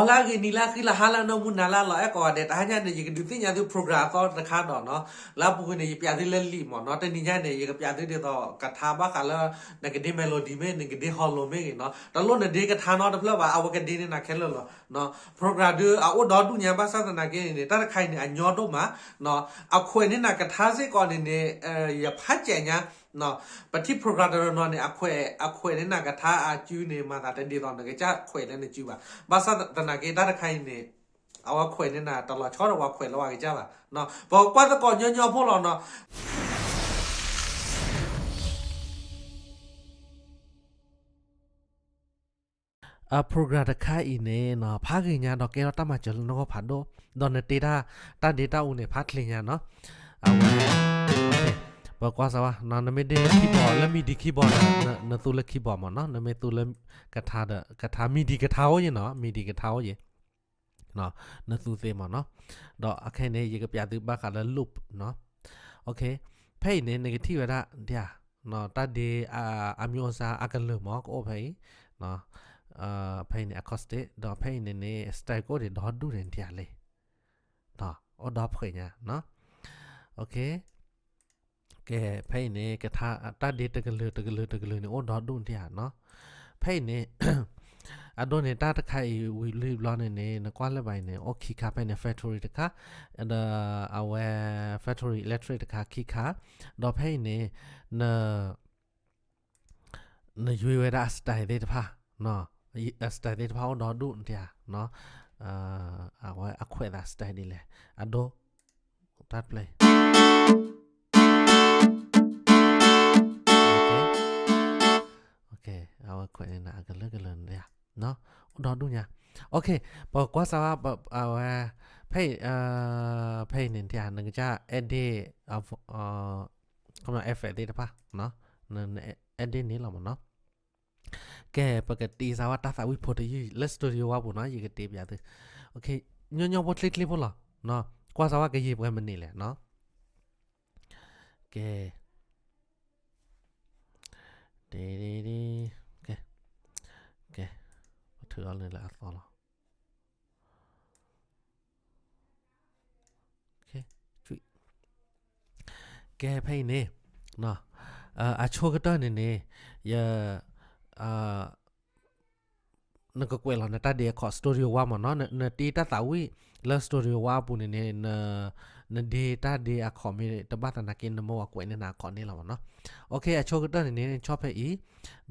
လၢအဂ့ၤ နံၤလၢအဃံလၢဟါလၢအနီၢ်မူ နၤလၢအလီၤအဲၣ်ကိးဂၤဒဲး တဟါညါန့ၣ် ယကဒုးသ့ၣ်ညါသု program အသီတခါဒီးနီၤ, လၢအပူၤကွံာ်န့ၣ် ယပျးသုလၢ lead မ့ၢ်နီၤ, တနံၤညါန့ၣ် ယကပျးသုဒ်သိးကထါဘၣ်ဃးလၢ နကဒ့ melody မ့ၢ် နကဒ့ hollow မ့ၢ်ဂ့ၤနီၤ, တလိၣ်နဒ့ကထါနီတဖျၢၣ်ဘၣ်, အဝဲကဒ့န့ၢ်နၤခဲလၢာ်လီၤ. program ဒုးအအိၣ်ဒီဒူၣ်ညါ ဘၣ်ဆၣ်သနာ်က့န့ၣ် တၢ်တခါအံၤန့ၣ် အညီဒိၣ်မး, အခွဲးန့ၢ်နၤကထါစ့ၢ်ကီးန့ၣ်န့ၣ် ယဖးစဲးညါ ပထံၣ် program တနီၤနီၤန့ၣ် အခွဲးန့ၢ်နၤကထါအစုန့ၣ် မၤသးတဒ်သိးနကစၢ်ခွဲးလၢနစုဘၣ်. ဘၣ်ဆၣ်သနာ်က့ တၢ်တခါအံၤန့ၣ် အဝဲခွဲးန့ၢ်နၤတလီၤဆီဒီးပှၤခွဲးလၢပှၤကစၢ်ဘၣ်. ပကကွၢ်သကိးညီညီဖိလီၤနီၤ. အ program တခါအံၤန့ၣ်နီၤ ဖးဂ့ၤညါဒီးကဲထီၣ်တၢ်မၤစၢၤလၢနဂီၢ်ဖးဒိၣ်, ဒီးနတ့တၢ် တၢ်ဒ့တၢ်အူန့ၣ် ဖးချ့ညါနီၤ. အဝဲ ပကွၢ်စၢၤဝဲနီၤ, နမ့ၢ်ဒ့ keyboard လၢ MIDI keyboard ဒီး နသူလၢ keyboard မ့ၢ်နီၤ, နမ့ၢ်သူလၢကထါဒီး ကထါ MIDI ကထါအိၣ်ယ့ၤနီၤ, MIDI ကထါအိၣ်ယ့ၤ နသူသ့မ့ၢ်နီၤ. ဒီးအခဲအံၤန့၁ၣ် ယကပျးသုဘၣ်ဃးလၢ loop နီၤ. ဖဲအံၤန့ၣ် နကထံၣ်ဝဲဒၣ်ဒ်ဧါ, တၢ်ဒ့ အမျိုးအစား အကလုာ်မ့ၢ် ကအိၣ်ဖဲအံၤ, ဖဲအံၤန့ၣ် acoustic ဒီးဖဲအံၤန့ၣ်န့ၣ် style ကအိၣ်ဒံးဒီဒူၣ်န့ၣ်ဒ်ဧါလဲၣ်, အိၣ်ဒီဖှဲးညါနီၤ. ကဲ ဖဲအံၤန့ၣ် တၢ်ဒ့တကလုာ်တကလုာ်တကလုာ်န့ၣ် အိၣ်ဒီဒူၣ်ဒ်ဧါနီၤ. ဖဲအံၤန့ၣ် အဒိန့ၣ် တၢ်တခါအံၤဝံၤလံဘျီန့ၣ်န့ၣ် နကွၢ်လၢဘၣ်အံၤန့ၣ် အိၣ်ခံခါ, ဖဲန့ၣ် factory တခါ, ဒီးအဝဲ factory electric တခါ ခံခါ, ဒီးဖဲအံၤန့ၣ် န နယွၤဝဲဒၣ်အ style သ့ၣ်တဖၣ်, အ style သ့ၣ်တဖၣ်အိၣ်ဒီဒူၣ်ဒ်ဧါ, အဝဲအခွဲးသး style ဒ်လဲၣ်, အဒိ တၢ်တဖျၢၣ်အံၤ အဝဲခွဲးန့ၢ်နၤအကလုာ်ကလုာ်ဒ်ဧါ, အိၣ်ဒီဒူၣ်ညါ. ပကွၢ်စၢၤဝဲ အဝဲ ဖဲအံၤ ဖဲအံၤန့ၣ်ဒ်ဧါ နကစၢ် edit effect သ့ၣ်တဖၣ် edit န့ၣ်လီၤမ့ၢ်နီၤ. ကဲ ပကတ့စၢၤဝဲတၢ်သးဝံၣ်ဖိတယုၢ်လၢ Studio One ပူၤနီၤ, ယကတ့ပျးသု, ညီညီဖိချ့ချ့ဖိလီၤ, ကွၢ်စၢၤဝဲကယံာ်ပှဲၤမနုၤလဲၣ်နီၤ. ကဲ ကဲ ကဲ ပထုးအီၤန့ၣ်လၢအသီလီၤ. ကဲ ဖဲအံၤန့ၣ် အဆိကတၢၢ်န့ၣ်န့ၣ် ယ နကကွဲးလီၤနတၢ်ဒ့အခီၣ် Studio One မ့ၢ်နီၤ, နတ့တၢ်သးဝံၣ်လၢ Studio One အပူၤန့ၣ်န့ၣ် နဒ့တၢ်ဒ့အခီၣ်မ့ၢ်တဘၣ်သနာ်က့ နမိၢ်အကွဲးန့ၢ်နၤအခီၣ်န့ၣ်လီၤမ့ၢ်နီၤ. အဆိကတၢၢ်န့ၣ်န့ၣ် နဆီၣ်ဖဲအံၤ,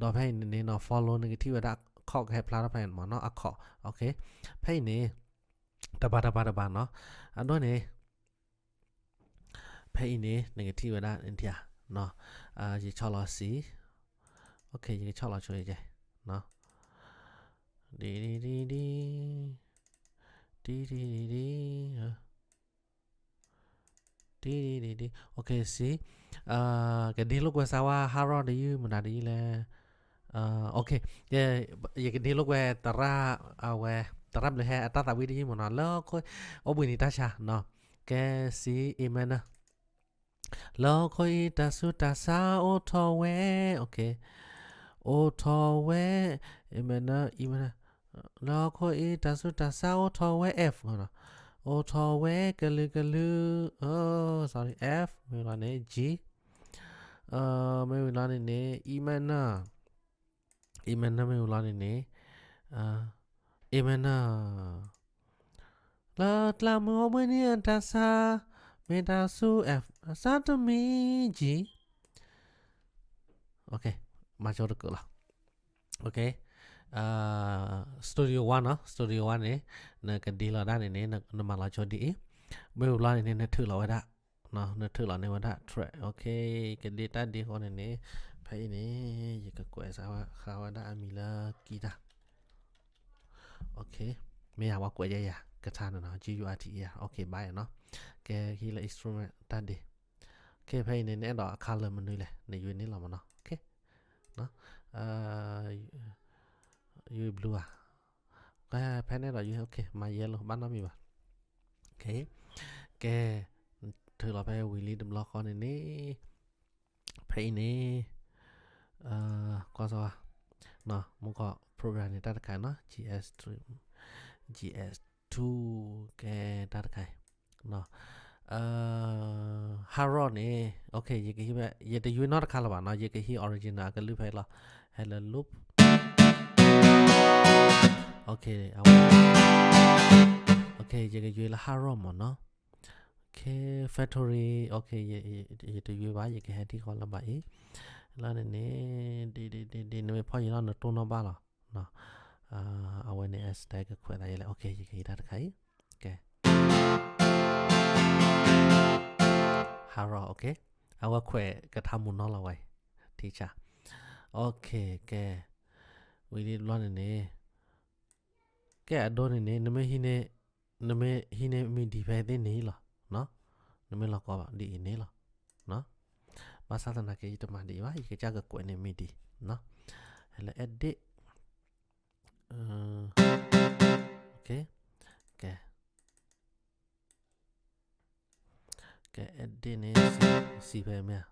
ဒီးဖဲအံၤန့ၣ်န့ၣ် follow နကထံၣ်ဝဲဒၣ် အခီၣ်ကဟဲဖျါထီၣ်ဖဲမ့ၢ်နီၤ, အခီၣ်, ဖဲအံၤန့ၣ် တဘၣ်တဘၣ်တဘၣ်နီၤ, အဒိန့ၣ် ဖဲအံၤန့ၣ် နကထံၣ်ဝဲဒၣ်ဒ်ဧါ, ယဆီၣ်လီၤစံ, ယကဆီၣ်လီၤဆိယဲ, ဒ်ဒ်ဒ်ဒ်, ဒ်ဒ်ဒ်ဒ်, ဒ်ဒ်ဒ်ဒ်, စံ, ကဒ့လိာ်ကွဲစၢၤဝဲ ဟါရီၣ်တယုၢ်မတၤတယုၢ်လဲၣ်, ယကဒ့လိာ်ကွဲသရၣ်, အဝဲ သရၣ်ဘျုးဟဲအတၢ်သးဝံၣ်တယုၢ်မ့ၢ်နီၤ, လၢဟီၣ်ခိၣ် အိၣ်ဘှံးနံၤတၢ်ဆါ, ကဲ စံ A minor, လၢဟီၣ်ခိၣ်အံၤတၢ်ဆူးတၢ်ဆါအိၣ်ထီၣ်ဝဲ, အိၣ်ထီၣ်ဝဲ, A minor, E minor, လၢဟီၣ်ခိၣ်အံၤတၢ်ဆူးတၢ်ဆါအိၣ်ထီၣ်ဝဲ F, အိၣ်ထီၣ်ဝဲကလုာ်ကလုာ်, sorry, F, မ့ၢ်ဝံၤလီၤန့ၣ် G, မ့ၢ်ဝံၤလီၤန့ၣ်န့ၣ် E minor, E minor မ့ၢ်ဝံၤလီၤန့ၣ်န့ၣ်, A minor, လၢကျါမုၢ်ဟီၣ်ဘှံးနံၤအတၢ်ဆါ, မ့ၢ်တၢ်ဆူး F, ဆါတမံၤ G, မၤကၠိတကၢၢ်လီၤ. Studio One နီၤ, Studio One န့ၣ် နကဒ့လီၤဒၣ်န့ၣ်န့ၣ် နမၤလီၤကၠိဒ်အံၤ, မ့ၢ်ဝံၤလီၤန့ၣ်န့ၣ် နထုးလီၤဝဲဒၣ်, နထုးလီၤန့ၢ်ဝဲဒၣ် track, ကဒ့တၢ်ဒ့ဃီန့ၣ်န့ၣ်, ဖဲအံၤန့ၣ် ယကကွဲးစၢၤဝဲဃာ်ဝဲဒၣ်အမံၤလၢ guitar, မ့ၢ်ယၤဝဲကွဲးယဲယၤ guitar န့ၣ်နီၤ, G U I T A R, ဘၣ်ယၤနီၤ, ကဲဟံးလၢ instrument တၢ်ဒ့, ဖဲအံၤန့ၣ် နအဲၣ်ဒိးအ color မနုၤလဲၣ် နယွၤန့ၢ်လီၤမ့ၢ်နီၤ, ယွၤ blue ဧါ, ဖဲန့ၣ်ဒီးယွၤ မၤ yellow ဘၣ်နီတမံၤဘၣ်, ကဲ ထုးလီၤဖဲဝံၤလံတဘျီဃီန့ၣ်န့ၣ်, ဖဲအံၤန့ၣ် ကွၢ်စၢၤဝဲ, မူကီၢ် program န့ၣ် တၢ်တခါနီၤ, G S three, G S two ကဲတၢ်တခါအံၤ ဟါရီၣ်န့ၣ် ယကဟံး ယတယွ့နီတခါလၢၤဘၣ်နီၤ ယကဟံး original အကလုၢ်ဖဲအံၤလီၤ ဟဲလၢ loop အဝဲ ယကယွ့လၢဟါရီၣ်မ့ၢ်နီၤ factory ယတယွ့ဘၣ် ယကဟဲထံၣ်ဃီလၢၤဘၣ်အံၤ လၢန့ၣ်န့ၣ် ဒ်ဒ်ဒ်ဒ် နမ့ၢ်ဖီၣ်ယံၤလီၤ နတိၢ်နီၣ်ဘၣ်လီၤ အဝဲန့ၣ် အ style ကခွဲးသးယဲလဲၣ် ယကဟံးတၢ်တခါအံၤ ကဲ ဟါရီၣ် အဝဲခွဲးကထါမူနီၢ်လီၤဝဲ teacher ကဲ ဝံၤဒ်တဘျီန့ၣ်န့ၣ် ကဲအဒိန့ၣ်န့ၣ် နမ့ၢ်ဟံးန့ၢ် နမ့ၢ်ဟံးန့ၢ် MIDI ဖဲသ့ၣ်န့ၣ်လီၤ နမ့ၢ်လီၤကီဒ်အံၤန့ၣ်လီၤ ဘၣ်ဆၣ်သနာ်က့ ယတမၤဒ်အံၤဘၣ် ယကစၢ်ကကွဲးန့ၢ် MIDI ဟဲလၢ edit ကဲ ကဲ edit န့ၣ် စံးဖဲမ့ၢ်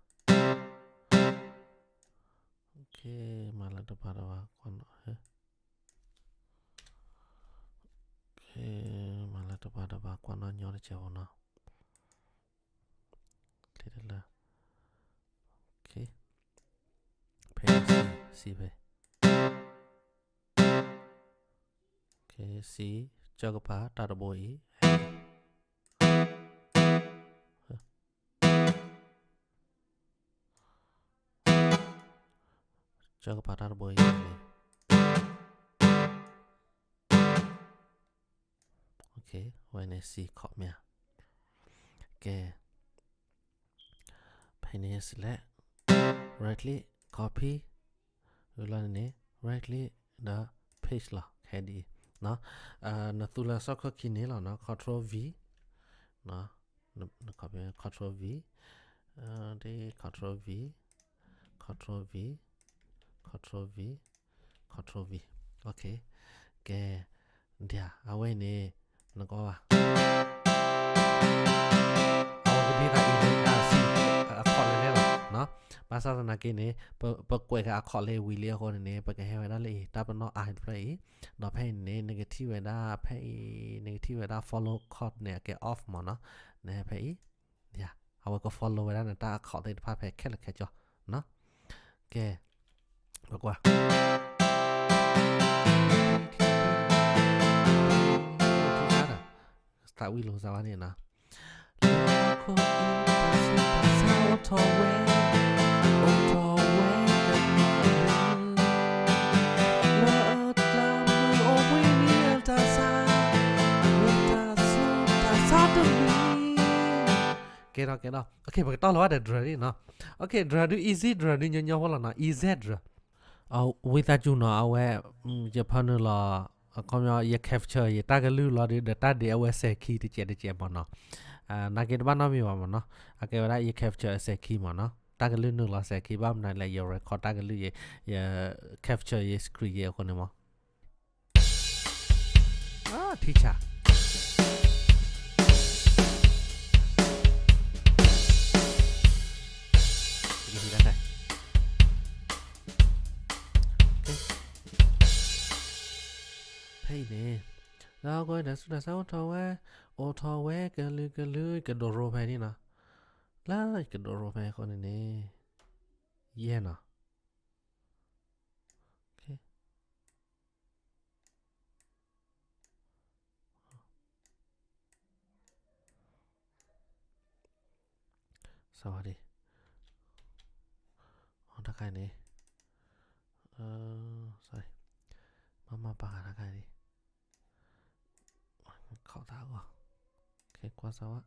ဧါ မၤလၢတပၤတပၤကွၢ်နီၣ် မၤလၢတပၤတပၤကွၢ်နီၣ်ညီတစဲးဖိနီၤ ချ့တလၢ ဖဲ စံးဖဲ စံး ကၠီကပၤတၢ်တဘိအံၤ ကၠီကပၤတၢ်တဘိအံၤန့ၣ် ဝဲန့ၣ် စံး chord မ့ၢ်ဧါ ကဲ ဖဲန့ၣ် select right click copy ဝံၤလီၤန့ၣ်န့ၣ် right click ဒီး paste လီၤ ခဲဒ်အံၤ နသူလၢ shortcut key န့ၣ်လီၤ control V န control V ဒ် control V control V control V control V ကဲ ဒ်အဝဲအံၤန့ၣ် နကီဘၣ် အဝဲကဒ်သိးအံၤန့ၣ် အ C အ chord လၢလဲၣ်လီၤ ဘၣ်ဆၣ်သနာ်က့န့ၣ် ပကွဲးက့ၤအ chord လၢဝံၤလံအဃိန့ၣ်န့ၣ် ပကဟဲဝဲဒၣ်လၢအံၤ တၢ်ပနီၣ် I တဖျၢၣ်အံၤ ဒီးဖဲအံၤန့ၣ် နကထံၣ်ဝဲဒၣ်ဖဲအံၤ နကထံၣ်ဝဲဒၣ် follow chord န့ၣ် အကဲ off မ့ၢ်နီၤ နဟဲဖဲအံၤ အဝဲက follow ဝဲဒၣ်နတၢ် chord သ့ၣ်တဖၣ်ဖဲခဲလၢာ်ခဲဆ့ ကဲ ပကွၢ် သးဝံၣ်လိာ်သးဝဲန့ၣ်နီၤ ကဲဒီး ကဲဒီး ပကတီၢ်လီၤဝဲဒီး drill နီၤ drill ဒုး easy drill ဒုးညီညီဖိလီၤနီၤ easy drill ဝံသးစူၤနီၤ အဝဲ ယဖၢနုာ်လီၤ အခီပညီ ယ capture ယတၢ်ကလုၢ်လီၤဒီး ဒီးတၢ်ဒ့အဝဲစဲးခံတစဲးတစဲးမ့ၢ်နီၤ နာ်က့တဘၣ်နီတမံၤဘၣ်မ့ၢ်နီၤ အကဲဝဲဒၣ်ယ capture အစဲးခံမ့ၢ်နီၤ တၢ်ကလုၢ်နုာ်လီၤစဲးခံ ဘၣ်မနုၤလဲၣ် ယ record တၢ်ကလုၢ်ယ ယ capture ယ screen ယအဃိန့ၣ်မ့ၢ် teacher ဖဲအံၤန့ၣ် လၢအဂီၢ်ဒီး ဆူတၢ်ဆါအိၣ်ထီၣ်ဝဲ အိၣ်ထီၣ်ဝဲကလုာ်ကလုာ် ကဒိးရိဖဲန့ၣ်နီၤ လၢကဒိးရိဖဲအဃိန့ၣ်န့ၣ် ယဲၢ်နီၤ စဝၤဒံ အတခါန့ၣ် sorry မမပာ်ဃာ်တခါန့ၣ် ခီၣ်သးအဂီၢ် ခဲကွၢ်စဝၤ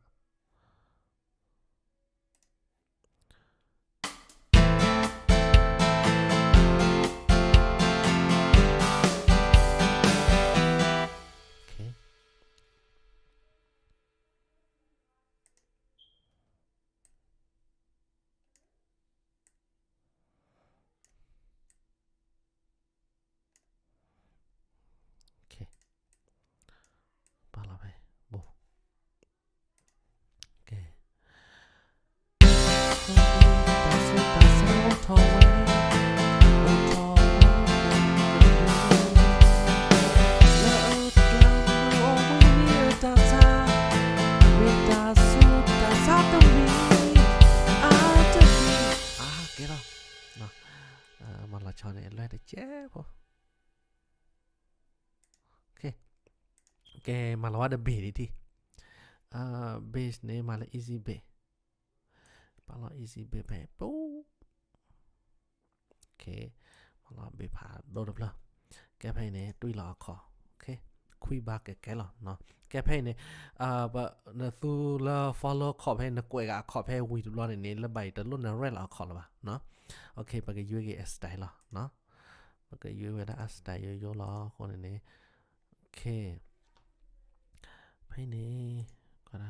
ပာ်လီၤဖဲ ဘိ ကဲဖိ ကဲ မၤလီၤဝဲဒီး bass ဒ်ထံၣ် bass န့ၣ် မၤလၢ easy bass ပာ်လီၤ easy bass ဖဲအံၤ ပူၤ မၤလီၤ bass ဖးဒိၣ်တဖျၢၣ် ကဲဖဲအံၤန့ၣ် တွံၢ်လီၤအခီၣ် ခွံဘၣ် ကဲကဲလီၤ ကဲဖဲအံၤန့ၣ် နသူလၢ follow အခီၣ်ဖဲ နကွဲးဂၤအခီၣ်ဖဲဝံၤတဘျီန့ၣ်န့ၣ် လၢဘၣ်အံၤတလိၣ်နရဲၣ်လီၤအခီၣ်လၢၤဘၣ် ပကယွဲက့ၤအ style လီၤ ပကယွဲဝဲဒၣ်အ style ယိယိလီၤအဃိန့ၣ်န့ၣ် ဖဲအံၤန့ၣ် ကဲလံ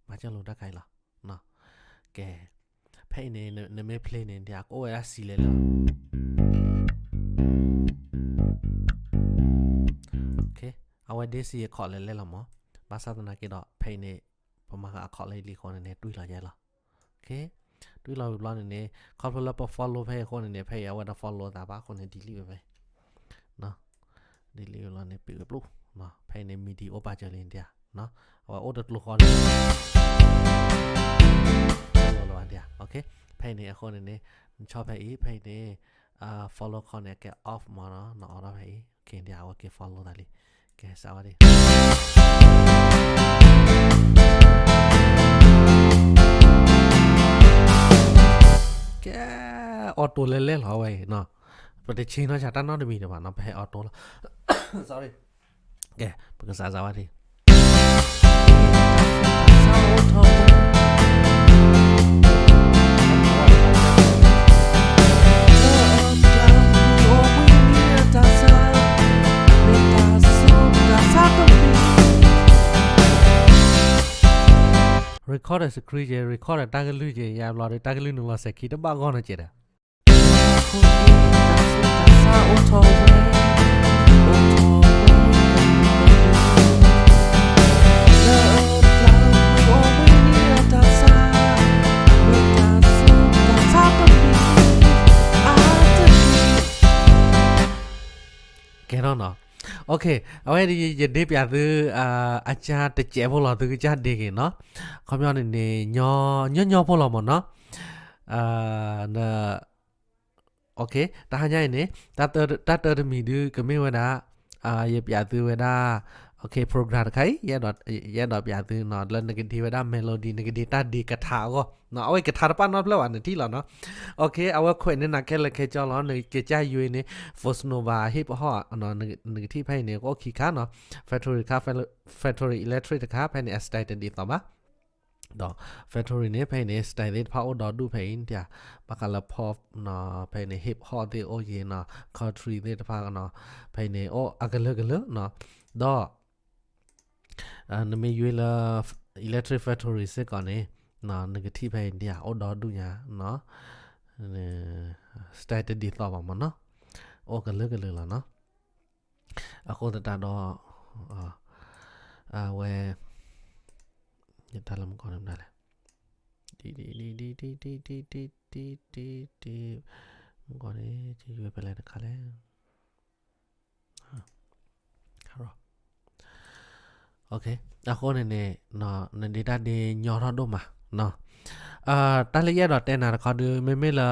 မၤစၢၤလိာ်တၢ်ခါအံၤလီၤ ကဲ ဖဲအံၤန့ၣ် နမ့ၢ် play န့ၣ် ဒ်ကအိၣ်ဝဲဒၣ် C လဲၣ်လၢ အဝဲဒၣ် C အခီၣ်လဲၣ်လဲၣ်လီၤမး ဘၣ်ဆၣ်သနာ်က့ဒီး ဖဲအံၤန့ၣ် ပမၤဃာ်အခီၣ်လၢလံအဃိန့ၣ်န့ၣ် တွံၢ်လီၤယဲလီၤ တွံၢ်လီၤဝံၤဘျီန့ၣ်န့ၣ် ခီဖျိလၢပ follow ဖဲအံၤအဃိန့ၣ်န့ၣ် ဖဲအံၤအဝဲဒၣ် follow သးဘၣ်အဃိန့ၣ် delete ဝဲဖဲ delete ဝံၤလီၤန့ၣ် ပ့ၤဝဲပျိၢ် ဖဲအံၤန့ၣ် MIDI အိၣ်ပာ်စၢၤလံဒၣ် အဝဲအိၣ်တကျိၤဃီလံ လီၤလီၤဒၣ် ဖဲအံၤန့ၣ်အဃိန့ၣ်န့ၣ် နဆီၣ်ဖဲအံၤ ဖဲအံၤန့ၣ် follow ခီၣ်န့ၣ် ကဲ off မးနီၤ နအိးထီၣ်ဖဲအံၤ ကဲဒၣ် အဝဲက့ၤ follow သးလံ ကဲစးဝါဒၣ် ကဲ auto လဲၣ်လဲၣ်လီၤဝဲအံၤနီၤ ပတဆ့ၣ်နီၤဆၣ်တၢ်နီတမံၤတဘၣ်နီၤ ပဟဲ auto လီၤ sorry ကဲ ပကစးစးဝါဒၣ် record ဒီး screen က့ၤ record ဒီးတၢ်ကလုၢ်က့ၤ ယါဘျီဒီး တၢ်ကလုၢ်နုာ်လီၤစဲၤခံတဘၣ်ဂီၢ်နီၤကဲးဒီး ကဲထီၣ်နီၤ အဝဲယဒ့ပျးသု အကစၢ်တစဲးဖိလီၤ သုကစၢ်ဒ့က့ၤနီၤ ခီပညီန့ၣ်န့ၣ် ညီညီဖိလီၤမ့ၢ်နီၤ တဟါညါအံၤန့ၣ် တၢ်တၢတမံၤဒုးကမ့ၢ်ဝဲဒၣ် ယပျးသုဝဲဒၣ် program တခါအံၤ ယအဲၣ်ဒိးပျးသုနီၤ လၢနကဒ့ဝဲဒၣ် melody နကဒ့တၢ်ဒ့ကထါအဂီၢ် အဝဲကထါတပာ်နီတဖျၢၣ်ဘၣ် နထံၣ်လီၤနီၤ အဝဲခွဲးန့ၢ်နၤခဲလၢာ်ခဲဆ့လီၤ နကစၢ်ယွၤန့ၣ် Voice Nova hip hop နကထံၣ်ဖဲအံၤန့ၣ် ကအိၣ်ခံခါနီၤ Factory တခါ Factory Electric တခါ ဖဲန့ၣ် အ style တဒ်သိးဘၣ် ဒီး Factory န့ၣ် ဖဲအံၤန့ၣ် style သ့ၣ်တဖၣ်အိၣ်ဒီဒူၣ်ဖဲအံၤ ဘၣ်ဃးလၢ pop နီၤ ဖဲအံၤန့ၣ် hip hop သ့ၣ်အိၣ်ယံၤနီၤ country သ့ၣ်တဖၣ်နီၤ ဖဲအံၤန့ၣ် အိၣ်အကလုာ်ကလုာ်နီၤ ဒီး နမ့ၢ်ယွၤလၢ Electric Factory စ့ၢ်ကီးန့ၣ် နကထံၣ်ဖဲအံၤဒ်အိၣ်ဒီဒူၣ်ညါနီၤ style တဒ်သိးဘၣ်မ့ၢ်နီၤ အိၣ်ကလုာ်ကလုာ်လီၤနီၤ အဃိသတးဒီး အဝဲ ယတၢ်လၢမူကီၢ်န့ၣ်မနုၤလဲၣ် ဒ်ဒ်ဒ်ဒ်ဒ်ဒ်ဒ်ဒ်ဒ်ဒ် မူကီၢ်န့ၣ် ယယွၤဖဲလဲၣ်တခါလဲၣ် အဃိန့ၣ်န့ၣ် နဒ့တၢ်ဒ့ညီထီၣ်ဒိၣ်မး တၢ်လၢယအဲၣ်ဒိးတဲနၤတခီဒုး မ့မ့ၢ်လၢ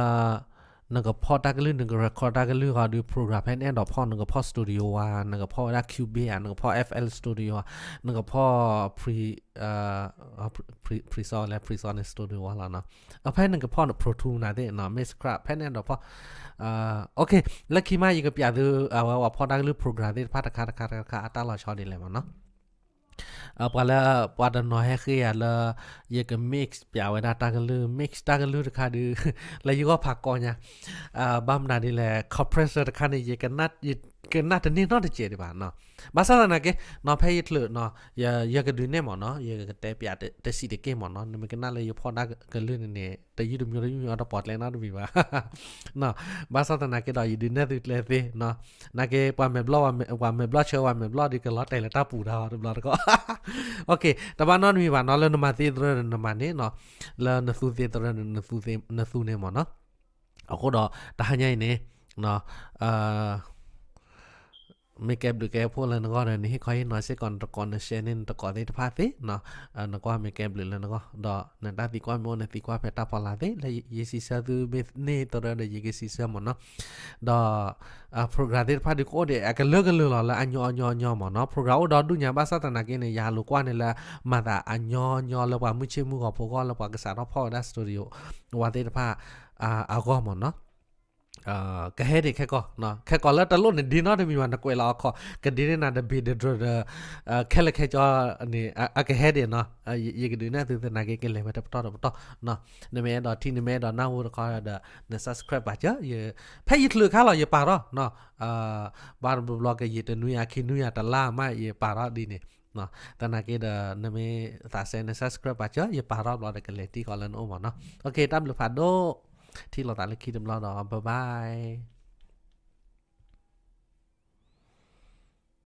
နကဖီၣ်တၢ်ကလုၢ် နက record တၢ်ကလုၢ်ဃီဒုး program ဖဲနအဲၣ်ဒိးဖီၣ် နကဖီၣ် Studio One နကဖီၣ်ဝဲဒၣ် Cubase ဧါ နကဖီၣ် FL Studio ဧါ နကဖီၣ် Pre Pre Sound လၢ Pre Sound န့ၣ် Studio One လီၤနီၤ အဖဲနကဖီၣ် Pro Tools နၤသ့ၣ်နီၤ Mixcraft ဖဲနအဲၣ်ဒိးဖီၣ် OK လၢခံမး ယကပျးသု အဝဲပှၤဖီၣ်တၢ်ကလုၢ် program သ့ၣ်တဖၣ်တခါတခါတခါ အတၢ်လီၤဆီဒ်လဲၣ်မ့ၢ်နီၤ ပှၤလၢ ပှၤတနီၤဟဲဃ့ယၤလၢ ယက mix ပျးဝဲဒၣ်တၢ်ကလုၢ် mix တၢ်ကလုၢ်တခါဒုး လၢယဂီၢ်ဖးကီညါ ဘၣ်မနုၤဒ်လဲၣ် compressor တခါန့ၣ် ယကနၣ်တန့ၢ်နီတစဲးဒံးဘၣ်နီၤ ဘၣ်ဆၣ်သနာ်က့ နီၤဖဲယချုးနီၤ ယကဒုးနဲၣ်မ့ၢ်နီၤ ယကတဲပျးတစဲးတက့ၢ်မ့ၢ်နီၤ နမ့ၢ်ကနၣ်လၢယဖီၣ်တၢ်ကလုၢ်န့ၣ်န့ၣ် တယုၢ်တမံၤတယုၢ်မံၤအီၤတပီၤကျဲနီတမံၤဘၣ် ဘၣ်ဆၣ်သနာ်က့ဒီး ယဒုးနဲၣ်သုကျဲသ့နီၤ နာ်က့ ပှၤမဲာ်ဘျီၣ် ပှၤမဲာ်ဘျီၣ်ဆၢ ပှၤမဲာ်ဘျီၣ်ဒုးကလီၤတဲာ်လၢတၢ်ပူၤတၢ်အီၤတဘျီတခီ OK တဘၣ်နီတမံၤဘၣ်နီၤ လၢနမၤသ့သရၢနမၤန့ၣ်နီၤ လၢနသူသ့သရၢနသူန့ၣ်မ့ၢ်နီၤ အဃိဒီး တဟါညါအံၤန့ၣ် ပ မ့ၢ်ကဲဘျုးကဲဖှိၣ်လၢနဂီၢ်ဒီး နဟ့ၣ်ခီဟ့ၣ်နီၤစ့ၢ်ကီးနတကိးန share န့ၣ် နတကိးသ့ၣ်တဖၣ်သ့နီၤ, နကွၢ်မ့ၢ်ကဲဘျုးလၢနဂီၢ် ဒီးနတၢ်သံကွၢ်မ့ၢ်အိၣ် နသံကွၢ်ဖဲတၢ်ဖီလာ်သ့ လၢယစံးဆၢသုမ့ၢ်န့ၢ်သရၢဒီး ယကစံးဆၢမ့ၢ်နီၤ, ဒီး program သ့ၣ်တဖၣ်ဒုးကအိၣ်ဒံး အကလၢကလၢလီၤလၢအညီအညီအညီမ့ၢ်နီၤ, program အိၣ်ဒီဒူၣ်ညါ ဘၣ်ဆၣ်သနာ်က့န့ၣ် ယဟးလူၤကွၢ်န့ၣ်လၢ မၤသးအညီညီလၢပှၤမုၢ်ဆ့ၣ်မုၢ်ဂီၤဖိဂီၢ် လၢပှၤကစးထီၣ်ဖီၣ်ဝဲဒၣ် studio ဝဲသ့ၣ်တဖၣ် အဂီၢ်မ့ၢ်နီၤ ကဟဲဒံးခဲကီး, ခဲကီးလၢတလိၣ်န့ၣ်ဒ်နီတမံၤဘၣ် နကွဲးလီၤအခီၣ် ကဒ့န့ၢ်နၤတဘ့ၣ်တဒြၢၤဒီး ခဲလၢာ်ခဲဆ့န့ၣ် အကဟဲဒံးနီၤ, ယကဒုးနဲၣ်သုသနာ်က့ ကလဲၤဝဲတပတီၢ်တပတီၢ်, နမ့ၢ်အဲၣ်ဒိးထံၣ် နမ့ၢ်အဲၣ်ဒိးနၢ်ဟူတခီဒီး န subscribe ပာ်စၢၤ, ဖဲယချုးခါလီၤ ယပာ်ထီၣ် ဘၣ်တဘျီဘျီကယံာ်တနွံအခံနွံအတလါမး ယပာ်ထီၣ်ဒ်န့ၣ်, သနာ်က့ဒီး နမ့ၢ်သးစဲ န subscribe ပာ်စၢၤ ယပာ်ထီၣ်ဘျီဒီးကလဲၤတံၢ်ဃီလၢနအိၣ်မ့ၢ်နီၤ, တၢ်ဘျုးဖးဒိၣ်, ထံၣ်လိာ်သးလၢခံတဘျီဒီး bye bye.